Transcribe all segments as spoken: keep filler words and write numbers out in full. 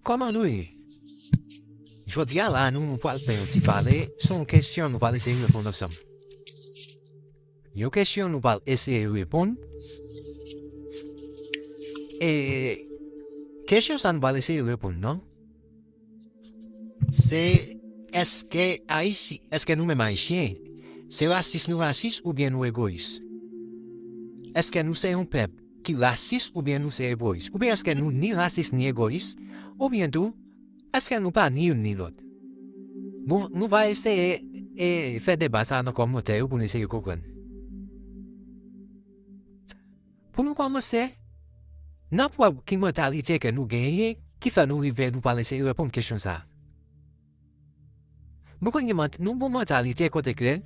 Kòman nou ye? Jodi a la, nou pral fè yon ti pale sou yon kesyon nou pral eseye reponn ansanm. Yon kesyon nou pral eseye reponn. E kesyon sa nou pral eseye reponn nan, se èske Ayisyen, èske nou menm Ayisyen, se rasis nou rasis oubyen nou egoyis? Èske nou se yon pèp ki rasis oubyen nou se egoyis? Oubyen èske nou ni rasis ni egoyis? Oubyen tou, èske nou pa ni youn ni lòt? Bon, nou va eseye e fè deba sa a nan kòmantè yo pou n eseye konprann. Pou nou kòmanse, n ap wè ki mantalite ke nou genyen ki fè nou rive nou pral eseye reponn kesyon sa a. Nou konn gen mant-, nou gon mantalite kote ke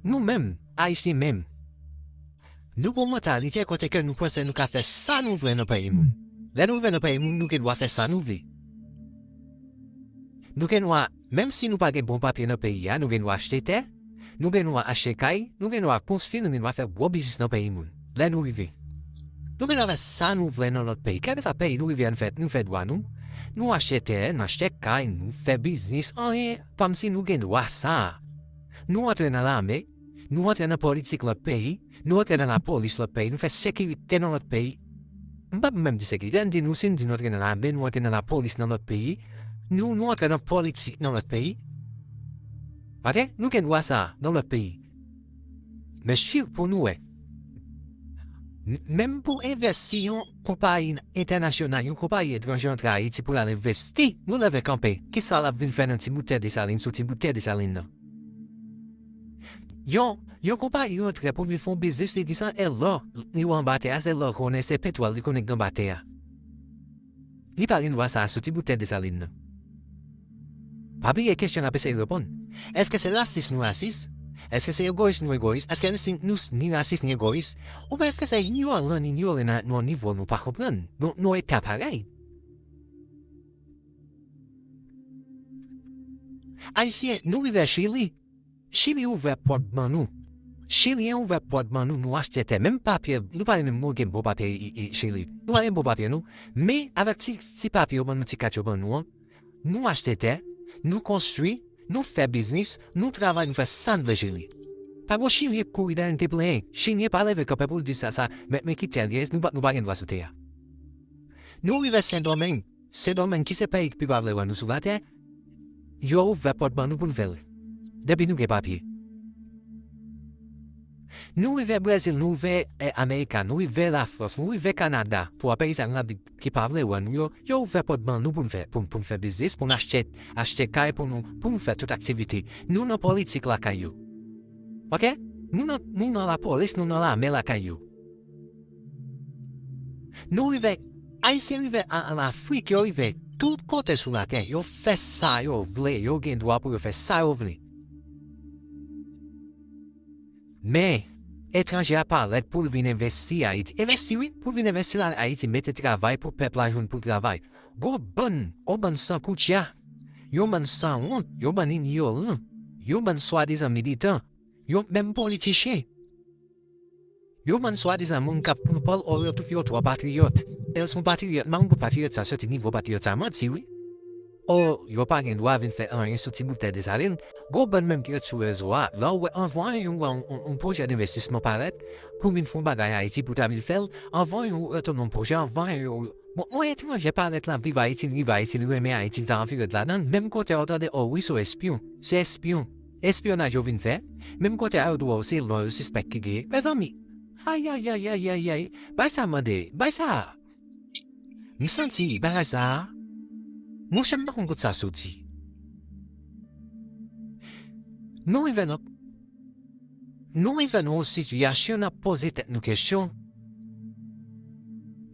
nou menm, Ayisyen menm, nou gon mantalite kote ke nou panse nou ka fè sa nou vle nan peyi moun. Lè nou rive nan peyi moun, nou gen dwa fè sa nou vle. Nou gen dwa, menm si nou pa gen bon papye nan peyi a, nou gen dwa achte tè, nou gen dwa achte kay, nou gen dwa konstwi, nou gen dwa fè gwo biznis nan peyi moun. Lè nou rive, nou gen dwa fè sa nou vle nan lòt peyi. Kèlkeswa peyi nou rive a, nou fè, nou fè dwa nou. Nou achte tè, nou achte kay, nou fè biznis, anyen, kòmsi nou gen dwa sa. Nou antre nan lame, nou antre nan politik lòt peyi, nou antre nan lapolis lòt peyi, nou fè sekirite nan lòt peyi. M p ap menm di sekirite, n di nou, si n di nou antre nan lame, nou antre nan lapolis nan lòt peyi, nou, nou antre nan politik nan lòt peyi. Oke? Nou gen dwa sa a nan lòt peyi. Men swiv pou nou wè. N-, menm pou envesti yon konpayi entènasyonal, yon konpayi etranje antre Ayiti pou l al envesti, nou leve kanpe. Kisa l ap vin fè nan ti bout tè Desalin, sou ti bout tè Desalin nan? Yon, yon konpayi rantre pou l vin fè yon biznis, li di sa e lò li wè anba tè a, se lò l konnen, se petwòl li konnen k anba tè a. Li pa gen dwa sa a sou ti bout tè Desalin nan. Pa bliye kesyon n ap eseye reponn. Èske se rasis nou rasis? Èske se egoyis nou egoyis? Èske nou si, nou s-, ni rasis ni egoyis? Oubyen èske se inyoran n inyoran nan, nan yon nivo nou pa konprann? Nou, nou eta parèy. Ayisyen, nou rive Chili. Chili ouvè pòt ban nou. Chilyen ouvè pòt ban nou, nou achte tè. Menm papye, nou pa menm gen bon papye i, i Chili. Nou pa gen bon papye, nou. Men, avèk ti, ti papye yo ban nou, ti kat yo ban nou an, nou achte tè, nou konstwi, nou fè biznis, nou travay, nou fè sa n vle Chili. Pa gon Chilyen k kouri dèyè n te plenyen. Chilyen pa leve kanpe pou l di sa, sa, men, men ki tè l ye, nou pa, nou pa gen dwa sou tè a. Nou rive Sendomeng. Sendomeng ki se peyi ki pi pa vle wè nou sou latè, yo ouvè pòt ban nou pou n fè l. Depi nou gen papye. Nou rive Brezil, nou rive, eh, Amerika, nou rive Lafrans, nou rive Kanada. Twa peyi sa nou ap di ki pa vle wè nou yo, yo ouvè pòt ban nou pou n fè, pou, pou n fè biznis, pou n achte, achte kay pou nou, pou n fè tout aktivite. Nou nan politik lakay yo. Oke? Nou nan, nou nan lapolis, nou nan lame lakay yo. Nou rive, Ayisyen rive an, an Afrik, yo rive tout kote sou latè, yo fè sa yo vle, yo gen dwa pou yo fè sa yo vle. Men, etranje a parèt pou l vin envesti Ayiti. Envesti, wi, pou l vin envesti la Ayiti, mete travay pou pèp la jwenn pou travay. Gon bann, gon bann sankoutya, yon bann sanwont, yon bann inyoran, yon bann swadizan militan, yon menm politichen. Yo bann swadizan moun k ap pran pòl, o, yo tout yo twa patriyòt. E yo se yon patriyòt, m pa konn kot patriyòt sa soti, nivo patriyòt sa, manti wi. O, yo pa gen dwa vin fè anyen sou ti bout tè Desalin. Gwo bann menm ki ret sou rezo a, lè w wè anvan yon, yon, yon, yon pwojè denvestisman parèt, pou vin fè yon bagay Ayiti, pou ta vin fè l, anvan yon retounen yon pwojè, anvan yon, bon, yon etranje parèt la, viv Ayiti, li viv Ayiti, li renmen Ayiti, li ta anvi ret ladan l, menm kote a, w tande, o wi, se yon espyon, se espyon. Espyonaj yo vin fè, menm kote a yo di w se lò yo sispèk ki genyen. Mezanmi, ayayayayayay, bay sa mande, bay sa. M santi bagay sa, monchè, m pa konn kot sa soti. Nou rive nan, nou rive nan yon sitiyasyon n ap poze tèt nou kesyon.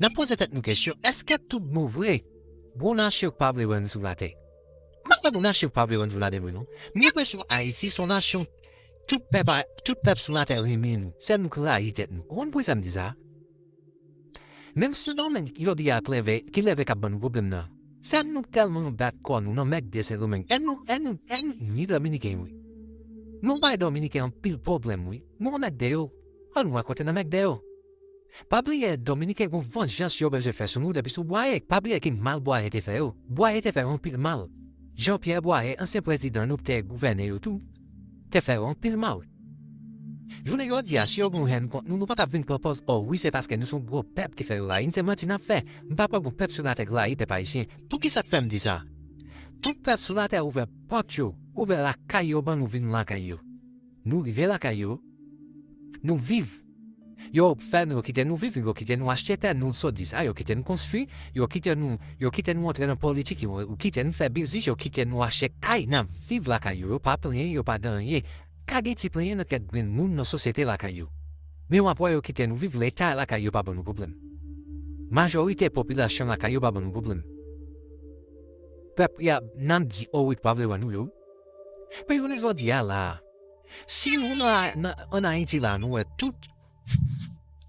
N ap poze tèt nou kesyon, èske tout bon vre, gon nasyon k pa vle wè nou sou latè? M pa kwè gon nasyon k pa vle wè nou sou latè vre non. M gen enpresyon Ayiti se yon nasyon tout pèp a, tout pèp sou latè renmen nou. Se nou k rayi tèt nou. Ou konn poukisa m di sa? Menm Sendomeng jodi a k leve, ki leve k ap ban nou pwoblèm nan. Se nou k tèlman bat kò nou nan mègde Sendomeng. E nou, e nou, e nou ni Dominiken wi. Nou bay Dominiken anpil pwoblèm wi. Nou anmègde yo. Ann wè kote n anmègde yo. Pa bliye, Dominiken gon vanjans yo bezwen fè sou nou depi sou Bwaye. Pa bliye ki mal Bwaye te fè yo. Bwaye te fè yo anpil mal. Jean Pierre Bwaye, ansyen prezidan nou ki te gouvène yo tou, te fè yo anpil mal. Jounen jodi a, si yo gen yon hèn kont nou, nou pa t ap vin pran pòz, o wi, se paske nou se yon gwo pèp ki fè yo rayi n, se manti n ap fè. M pa kwè gon pèp sou latè ki rayi pèp ayisyen. Poukisa k fè m di sa? Tout pèp sou latè ouvè pòt yo, ouvè lakay yo ban nou vin lakay yo. Nou rive lakay yo, nou viv. Yo fè nou, yo kite nou viv, yo kite nou achte tè, nou sot di sa, yo kite nou konstwi, yo kite nou, yo kite nou antre nan politik, yo, yo kite nou fè biznis, yo kite nou achte kay, n ap viv lakay yo, yo pa plenyen, yo pa di anyen. Ka gen ti plenyen nan kèk grenn moun nan sosyete lakay yo. Men w ap wè yo kite nou viv, Leta lakay yo pa ban nou pwoblèm. Majorite popilasyon lakay yo pa ban nou pwoblèm. Pèp y ap, n ap di, o wi, pa vle wè nou yo. Men jounen jodi a la, si nou nan, nan, ann Ayiti la, nou wè tout,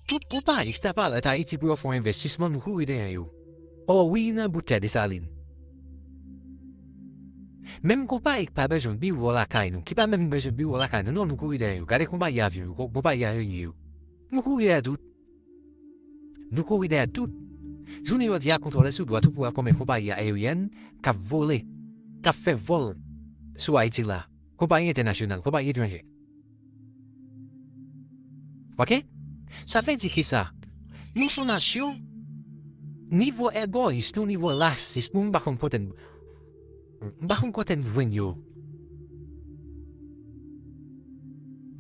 tout konpayi ki t ap alèt Ayiti pou yo fè yon envestisman, nou kouri dèyè yo. O wi, nan bout tè Desalin. Menm konpayi ki pa bezwen biwo lakay nou, ki pa menm bezwen biwo lakay nou, non, nou kouri dèyè yo. Gade konpayi avyon yo, ko-, konpayi ayeryen yo. Nou kouri dèyè tout. Nou kouri dèyè tout. Jounen jodi a, kontwole sou dwat ou pou wè konbyen konpayi ayeryèn k ap vole, k ap fè vòl sou Ayiti la. Konpayi entènasyonal, konpayi etranje. Oke? Sa vle di ki sa? Nou se yon nasyon, nivo egoyis nou, nivo rasis nou, m pa konn kote n, m pa konn kote n jwenn yo.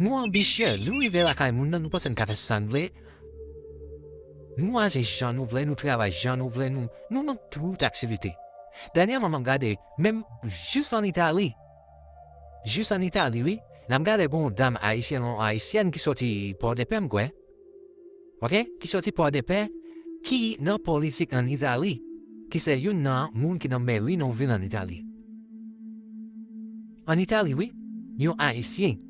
Nou anbisye, nou rive lakay moun nan, nou panse n ka fè sa n vle. Nou aji jan nou vle, nou travay jan nou vle, nou, nou nan tout aktivite. Dènyèman, m ap gade, menm jis ann Itali, jis ann Itali, wi, n ap gade gon dam ayisyèn, yon ayisyèn ki soti Pòdepè, m kwè, oke, ki soti Pòdepè, ki nan politik ann Itali, ki se youn nan moun ki nan meri nan yon vil ann Itali. Ann Itali, wi, yon Ayisyen.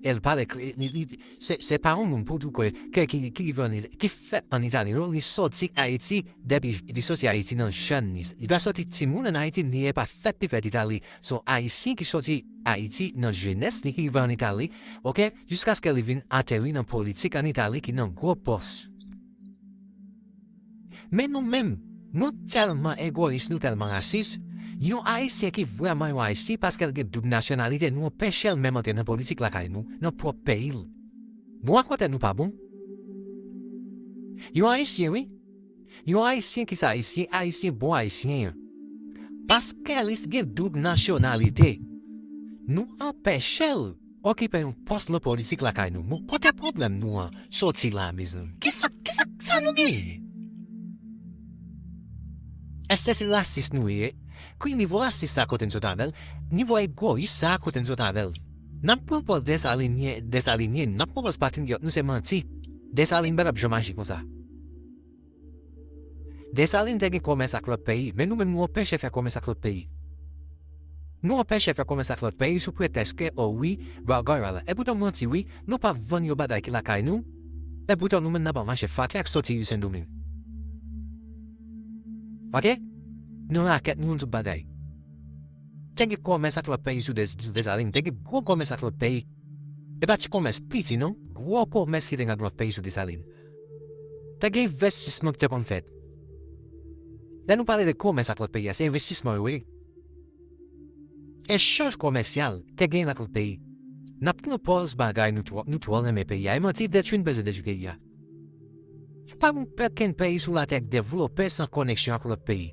El pale kre-, li, li, se, se pa yon moun pou di w ke, ke ki, ki rive ann It-, ki fèt ann Itali, non, li soti Ayiti, depi li soti Ayiti nan jèn li. Li pa soti timoun ann Ayiti, li pa fèt, li fèt Itali. Se yon Ayisyen ki soti Ayiti nan jenès li ki rive ann Itali, oke, jiskaske li vin ateri nan politik ann Itali ki nan gwo pòs. Men nou menm, nou tèlman egoyis, nou tèlman rasis, yon Ayisyen ki vrèman yon Ayisyen, paske l gen doub nasyonalite, nou anpeche l menm antre nan politik lakay nou, nan pwòp peyi l. Bon, a kote nou pa bon? Yon Ayisyen, wi. Yon Ayisyen ki se Ayisyen, Ayisyen bon Ayisyen an. Paske li gen doub nasyonalite, nou anpeche l okipe yon pòs nan politik lakay nou. Bon, kote pwoblèm nou an soti la, mezanmi? Kisa, kisa, sa nou genyen? Èske se rasis nou ye? Ki nivo rasis sa kote n sot avè l? Nivo egoyis sa kote n sot avè l? N ap pran pòz Desalinyen, Desalinyen, n ap pran pòz patriyòt, nou se manti. Desalin pa t ap janm aji konsa. Desalin te gen kòmès ak lòt peyi, men nou menm nou anpeche fè kòmès ak lòt peyi. Nou anpeche fè kòmès ak lòt peyi sou pretèks ke, o wi, bagay la. Epoutan manti wi, nou pa vann yo bagay ki lakay nou. Epoutan nou menm n ap mache fatra k soti Sendomeng. Oke? Nou rakèt nou tout bagay. Te gen kòmès ak lòt peyi sou Des-, sou Desalin, te gen gwo kòmès ak lòt peyi. E pa ti kòmès piti non, gwo kòmès ki te gen ak lòt peyi sou Desalin. Te gen envestisman ki te konn fèt. Lè nou pale de kòmès ak lòt peyi a, se envestisman yo ye. Echanj kòmèsyal te genyen ak lòt peyi. N ap pran pòz bagay nou twò, nou twò renmen peyi a. E manti, detwi n bezwen detwi peyi a. Pa gen okenn peyi sou latè k devlope san koneksyon ak lòt peyi.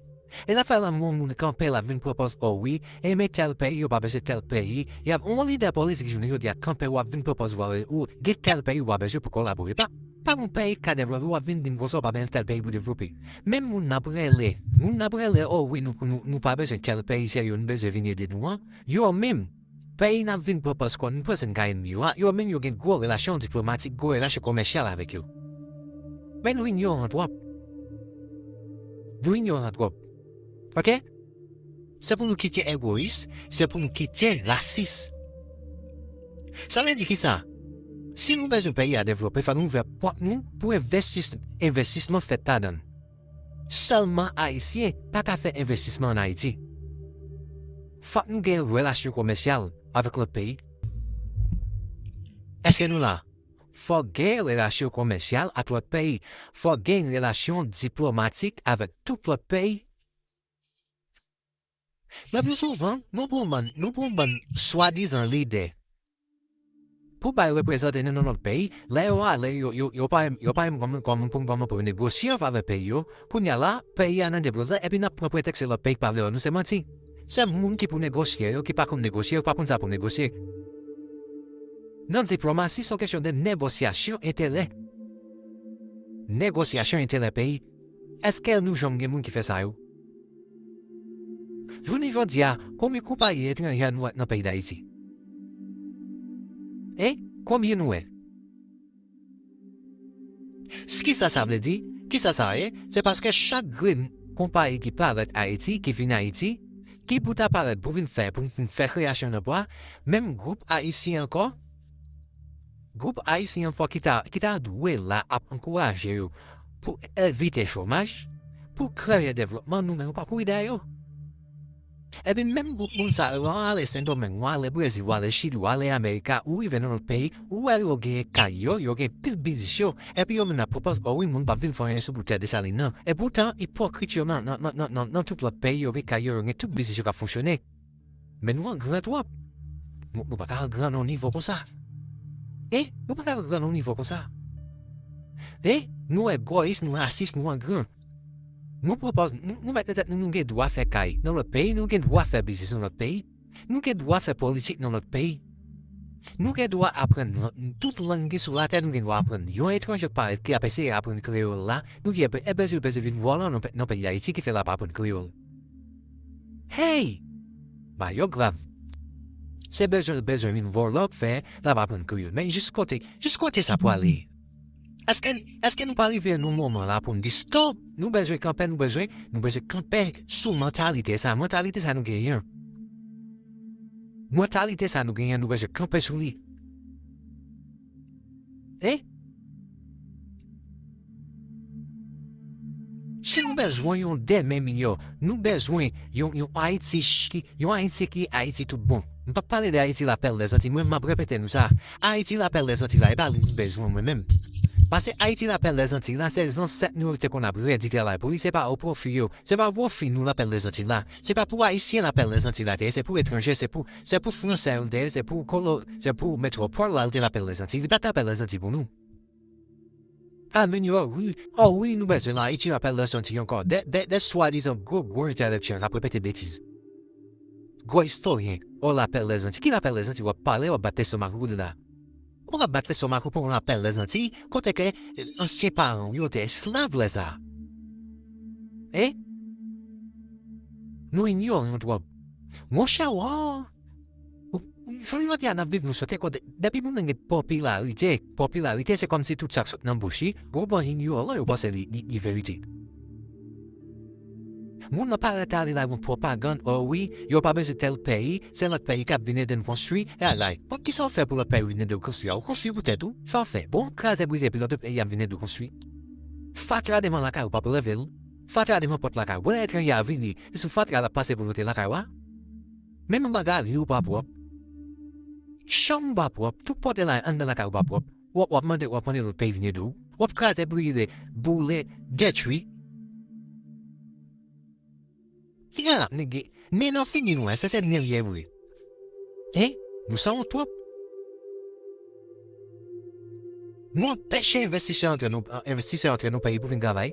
E zafè lanmou moun kanpe l ap vin pran pòz, o wi, e men tèl peyi, yo pa bezwen tèl peyi. Y ap, yon lidè politik jounen jodi a kanpe, w ap vin pran pòz, w ap, ou gen tèl peyi, w ap bezwen pou kolabore. Pa, pa gen yon peyi k ka devlope, w ap vin di m konsa, w pa bezwen tèl peyi pou devlope. Men moun n ap rele, moun n ap rele, o wi, nou, nou, nou pa bezwen tèl peyi serye, nou bezwen vin ede nou an. Yo menm, peyi n ap vin pran pòz kò n, nou panse n ka ènmi yo a, yo menm yo gen gwo relasyon diplomatik, gwo relasyon kòmèsyal avèk yo. Men nou inyoran twòp. Nou inyoran twòp. Oke? Se pou nou kite egoyis, se pou nou kite rasis. Sa vle di kisa? Si nou bezwen peyi a devlope, fò nou ouvè pòt nou pou envestis-, envestisman fèt ladan l. Sèlman Ayisyen pa ka fè envestisman ann Ayiti. Fòk nou gen relasyon kòmèsyal avèk lòt peyi. Èske nou la? Fòk gen relasyon komèsyal ak lòt peyi. Fòk gen relasyon diplomatik avèk tout lòt peyi. Le pli souvan, nou pran bann, nou pran bann swadizan lidè pou bay reprezante nou nan lòt peyi. Lè yo ale, yo, yo, yo pa, yo pa menm kòm, kòm, kòm, kòm pou negosye an favè peyi yo. Kounye a la, peyi a nan deblozay, epi n ap pran pretèks se lòt peyi k pa vle ba nou, se manti. Se moun ki pou negosye yo, ki pa konn negosye, yo pa konn sa pou negosye. Nan diplomasi, se yon kesyon de negosyasyon enterè. Negosyasyon enterè peyi. Èske nou janm gen moun ki fè sa yo? Jounen jodi a, konbyen konpayi etranje nou wè nan peyi Dayiti? E konbyen nou wè? Kisa sa vle di? Kisa sa ye? Se paske chak grenn konpayi ki parèt Ayiti, ki vin Ayiti, ki pou ta parèt pou vin fè, pou vin fè kreyasyon lanplwa, menm gwoup ayisyen ankò, gwoup ayisyen ankò ki ta, ki ta dwe la ap ankouraje yo pou evite chomaj, pou kreye devlopman, nou menm nou pa kouri dèyè yo. Epi menm gwoup moun sa yo, w ale Sendomeng, w ale Brezil, w ale Chili, w ale Amerika, ou rive nan lòt peyi, ou wè yo gen kay yo, yo gen pil biznis yo, epi yo menm ap pwopoze, o wi, moun p ap vin fè anyen sou bout tè Desalin nan. Epoutan, ipokrit yo nan, nan, nan, nan, nan, nan tout lòt peyi, yo gen kay yo, yo gen tout biznis yo k ap fonksyone. Men nou an gran twòp. Nou, nou pa ka an gran nan yon nivo konsa. E, nou pa ka an gran nan yon nivo konsa. E, nou egoyis, nou rasis, nou an gran. Nou pwopoze, nou, nou mete tèt nou, nou gen dwa fè kay nan lòt peyi, nou gen dwa fè biznis nan lòt peyi, nou gen dwa fè politik nan lòt peyi. Nou gen dwa aprann lan-, tout lang ki sou latè, nou gen dwa aprann. Yon etranje k parèt ki ap eseye aprann kreyòl la, nou di, "Enben, enben, si l bezwen vin vòlò nan pe-, nan peyi Dayiti, ki fè l ap aprann kreyòl." Hey! Bagay yo grav. Se bezwen l bezwen vin vòlò k fè l ap aprann kreyòl. Men jis kote, jis kote sa pwale? Èske, èske nou pa rive nan moman la pou n di stòp? Nou bezwen kanpe, nou bezwen, nou bezwen kanpe sou mantalite sa. Mantalite sa nou genyen an. Mantalite sa nou genyen an, nou bezwen kanpe sou li. E? Si nou bezwen yon demen miyò, nou bezwen yon, yon Ayiti ch-, ki, yon Ayiti ki Ayiti tout bon. M p ap pale de Ayiti la perle des Antilles, mwen m ap repete nou sa. Ayiti la perle des Antilles la, e pa li nou bezwen mwen menm. Paske Ayiti la perle des Antilles la, se zansèt nou yo te konn ap redi travay pou li, se pa o pwofi yo, se pa pwofi nou la perle des Antilles la, se pa pou Ayisyen la perle des Antilles la te ye, se pou etranje, se pou, se pou Fransè yo l te ye, se pou kolo-, se pou metwopòl la l te la perle des Antilles, li pa t la perle des Antilles pou nou. Amen, yo, wi. O wi, nou bezwen la, Ayiti la perle des Antilles ankò. De, de, de swadizan gwo, gwo entèlektyèl k ap repete betiz. Gwo istoryen, o la perle des Antilles. Ki la perle des Antilles w ap pale, w ap bat lestomak ou de la? Ou ap bat lestomak ou pou la perle des Antilles, kote ke, eh, ansyen paran w yo te esklav lè sa a. E? Nou inyoran twòp. Monchè, wa! Ou, ou, jodi jodi a, n ap viv nou sou tè kote, depi moun nan gen popilarite, popilarite se kòmsi tout sa k sot nan bouch li, gwo bann inyoran yo panse li, li, li verite. Moun nan parèt ale la yon pwopagann, o wi, yo pa bezwen tèl peyi, se lòt peyi k ap vin ede n konstwi, e alay. Bon, kisa w fè pou lòt peyi vin ede w konstwi a? Ou konstwi pou tèt ou? Sa w fè? Bon, kraze brize epi lòt peyi ap vin ede w konstwi. Fatra devan lakay ou p ap leve l. Fatra devan pòt lakay ou. Bon, lè etranje a vini, se sou fatra l ap pase pou lote lakay ou a. Menm bagay ou pa pwòp. Chanm ou pa pwòp. Tout pòte la anndan lakay ou pa pwòp. W ap, w ap mande, w ap mande lòt peyi vin ede w. W ap kraze, brize, boule, detwi. Figi a n ap nege, men nan figi nou, se, se nen l ye vre. Hein? Nou sanwont twòp. Nou anpeche envestisè antre nou, envestisè antre nou peyi pou vin travay.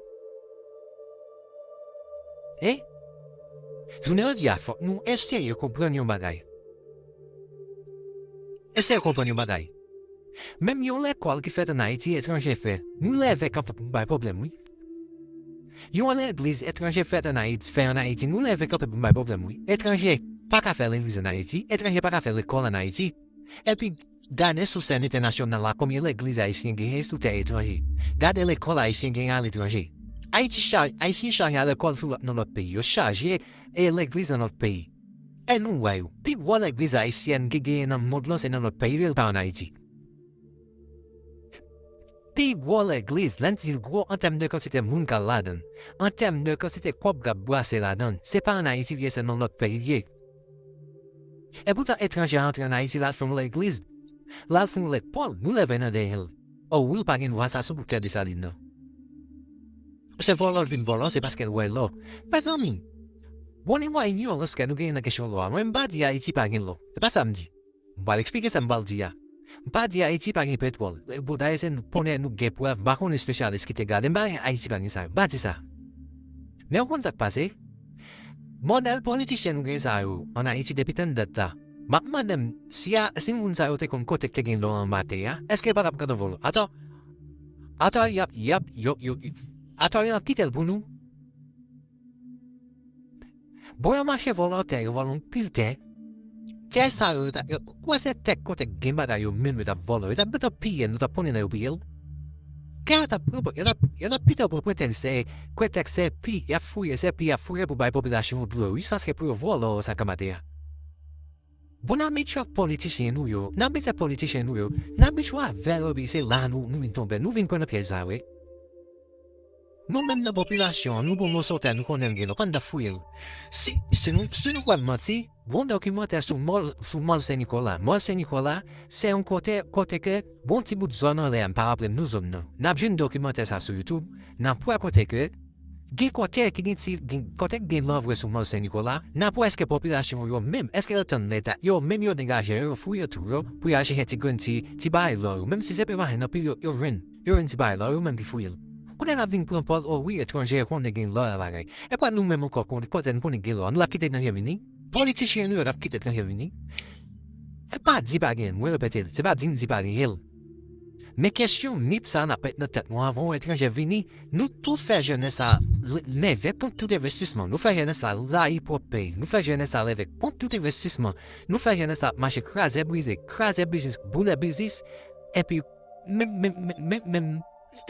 Hein? Jounen jodi a, fòk nou eseye konprann yon bagay. Eseye konprann yon bagay. Menm yon lekòl ki fèt ann Ayiti, etranje fè. Nou leve kanpe pou n bay pwoblèm, wi. Yon legliz etranje fèt ann Ayiti, fè ann Ayiti, nou leve kanpe pou n bay pwoblèm, wi. Etranje pa ka fè legliz ann Ayiti, etranje pa ka fè lekòl ann Ayiti. Epi, gade sou sèn entènasyonal la, konbyen legliz ayisyen genyen sou tè etranje. Gade lekòl ayisyen genyen aletranje. Ayiti cha-, Ayisyen chaje a lekòl sou lòt, nan lòt peyi. Yo chaje e legliz nan lòt peyi. E nou wè yo. Pi gwo legliz ayisyèn ki genyen nan mond lan se nan lòt peyi, li pa ann Ayiti. Pi gwo legliz, lè n di l gwo an tèm de kantite moun k al ladan l, an tèm de kantite kòb k ap brase ladan l, se pa ann Ayiti li ye, se nan lòt peyi li ye. Epoutan, etranje a antre ann Ayiti, l al fè yon legliz, l al fè yon lekòl, nou leve nan dèyè l. Oh, Will pa gen dwa sa sou bout tè Desalin nan. Se vòlò l vin vòlò, se paske l wè lò. Mezanmi, bon, e mwa inyòrans ke nou genyen nan kesyon lò a. Mwen, m pa di Ayiti pa gen lò. Se pa sa m di. M pral eksplike sa m pral di a. M pa di Ayiti pa gen petwòl. E, bon, dayè, se nou konnen, nou gen prèv. M pa konn espesyalis ki te gade. M pa gen Ayiti pa gen sa yo. M pa di sa. Men w konn sa k pase? Modèl politisyen nou gen sa yo ann Ayiti depi tann dat la. M ap mande m, si a, si moun sa yo te konn kote k te gen lò anba tè a, èske yo pa t ap gentan vòlò? Atò, atò y ap, y ap, yo, yo, atò y ap kite l pou nou. Bon, yo mache vòlò tè, yo vòlò anpil tè. Tè sa yo, yo t ap, yo, kwè se tè kote k gen bagay yo menm yo t ap vòlò. Yo t ap gentan piye l, nou t ap konnen lè yo piye l. Tè a t ap pran, yo t ap, yo t ap pito pran pretèks se, pretèks se pi, y ap fouye, se pi y ap fouye pou bay popilasyon yo dlo, wi, se paske pou yo vòlò sa k anba tè a. Bon, n abitye ak politisyen nou yo, n abitye ak politisyen nou yo, n abitye avè yo, epi se la nou, nou vin tonbe, nou vin pran nan pyèj sa, wi. Nou menm nan popilasyon an, nou pran moso tè, nou konnen l gen lò, pa n t ap fouye l. Si, si nou, si nou kwè m manti, gon dokimantè sou mòl, sou mòl Sen Nikola. Mòl Sen Nikola, se yon kote, kote ke, gon ti bout zòn anlè a, m pa raple m non zòn nan. N ap jwenn dokimantè sa sou YouTube, n ap wè kote ke, gen kote ki gen ti, gen, kote ki gen lò vre sou mòl Sen Nikola, n ap wè èske popilasyon yo menm, èske yo tann Leta, yo menm yo degaje yo, yo fouye twou yo, pou y al chèche ti grenn ti, ti bagay lò yo, menm si se pe mache nan pi yo, yo jwenn. Yo jwenn ti bagay la, yo menm ki fouye l. Kounye a n ap vin pran pòz, o wi, etranje yo konnen gen lò la bagay. E pa nou menm ankò, kote nou konnen gen lò a, nou t ap kite etranje vini? Politisyen nou yo t ap kite etranje vini? E pa di pa gen, mwen repete l, se pa di n di pa genyen l. Men kesyon mit sa a n ap met nan tèt nou anvan yon etranje vini, nou tou fè jenès sa nève kont tout envestisman, nou fè jenès sa rayi pwòp peyi, nou fè jenès sa nève kont tout envestisman, nou fè jenès sa ap mache kraze brize, kraze biznis, boule biznis, epi menm, menm, menm, menm, menm,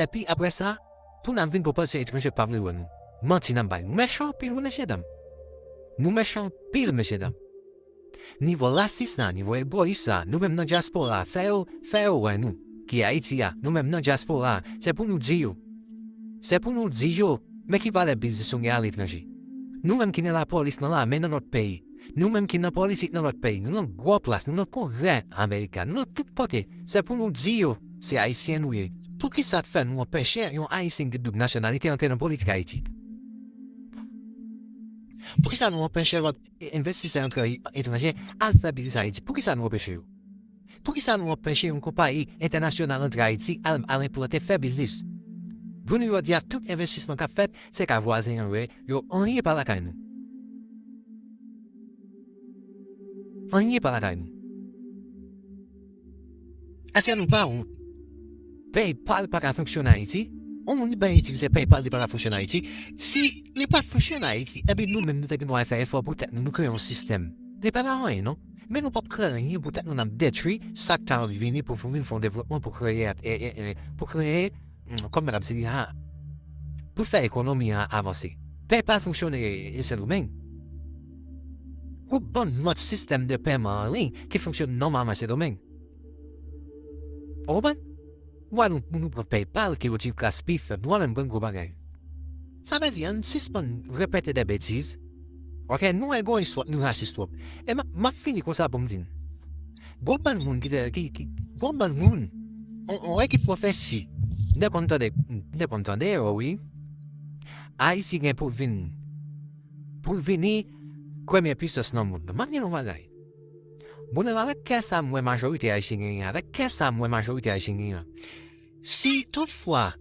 epi apre sa, pou n ap vin pran pòz se etranje k pa vle wè nou. Manti n ap bay. Nou mechan anpil, wi, mesye dam. Nou mechan anpil, mesye dam. Nivo rasis la, nivo egoyis la, nou menm nan dyaspora, fè yo, fè yo wè nou, ki Ayiti a, nou menm nan dyaspora, se pou nou di yo. Se pou nou di yo, men ki valè biznis nou gen aletranje. Nou menm ki nan lapolis, nan lame, nan lòt peyi. Nou menm ki nan politik nan lòt peyi, nou nan gwo plas, nou nan Kongrè Ameriken, nou nan tout kote. Se pou nou di yo, se Ayisyen nou ye. Poukisa k fè nou anpeche yon Ayisyen ki doub nasyonalite antre nan politik Ayiti? Poukisa nou anpeche lòt envestisè antre etranje al fè biznis Ayiti? Poukisa nou anpeche yo? Poukisa nou anpeche yon konpayi entènasyonal antre Ayiti al, al enplante, fè biznis? Jounen jodi a, tout envestisman k ap fèt, se ka vwazen an yo ye. Yo, anyen pa lakay nou. Anyen pa lakay nou. Èske nou pa wont? PayPal pa ka fonksyone Ayiti? Yon moun ki pa itilize PayPal, li pa ka fonksyone Ayiti? Si li pa t fonksyone Ayiti, epi nou menm nou te gen dwa fè efò pou tèt nou, nou kreye yon sistèm. Li pa ka anyen, non. Men nou p ap kreye anyen pou tèt nou, n ap detwi sa k ta vini pou vin fè yon devlopman, pou kreye, e, e, e, pou kreye, mm, kòman n ap di a, pou fè ekonomi an avanse. PayPal fonksyone, e, Sendomeng. Ou bann lòt sistèm de pèman an liy ki fonksyone nòmalman Sendomeng. Ou konprann? Ou wè nou, nou pran PayPal ki yon ti kras pi fèb, nou wè menm pran gwo bagay. Sa vle di, ann sispann repete de betiz. Oke, nou egoyis twòp, nou rasis twòp. E m ap, m ap fini konsa pou m di n. Gon bann moun ki te, ki, ki, gon bann moun, on, on ekip pwofesi, m te konn tande, m te konn tande yo, wi. Ayiti gen pou l vin, pou l vini premye pisans nan mond lan. M ap di nou yon bagay. Bon, avèk kè sa m wè majorite Ayisyen genyen, avèk kè sa m wè majorite Ayisyen genyen an, si toutfwa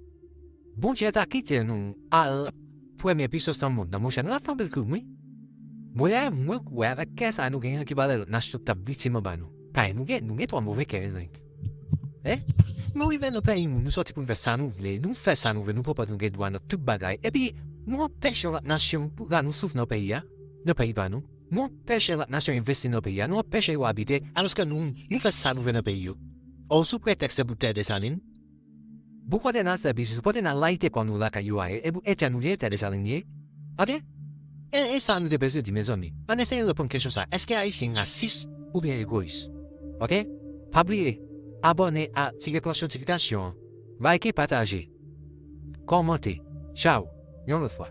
Bondye ta kite nou al premye pisans nan mond lan, monchè, n ap fè anpil krim, wi. Mwen, mwen kwè avèk kè sa nou genyen ki valè lòt nasyon k t ap viktim anba nou. Kay nou gen, nou gen twò move kè, mezanmi. Hein? Nou rive nan peyi moun, nou sòti pou n fè sa nou vle, nou fè sa nou vle, nou pran pòz nou gen dwa nan tout bagay. Epi, nou anpeche lòt nasyon pou ba nou souf nan peyi a, nan peyi pa nou. Nou anpeche lòt nasyon envesti nan peyi a, nou anpeche yo abite, alòske nou, nou fè sa nou vle nan peyi yo. Ò, sou pretèks se pou tè Desalin, pou kote n al fè biznis, pou kote n al layite kò nou lakay yo a, e pou etè nou li ye, tè Desalin li ye. Oke? E, e sa nou te bezwen di, mezanmi. Ann eseye reponn kesyon sa a. Èske Ayisyen rasis oubyen egoyis? Oke? Pa bliye, abòne a ti klòch notifikasyon an. Like, pataje. Kòmante. Tchaw. Yon lòt fwa.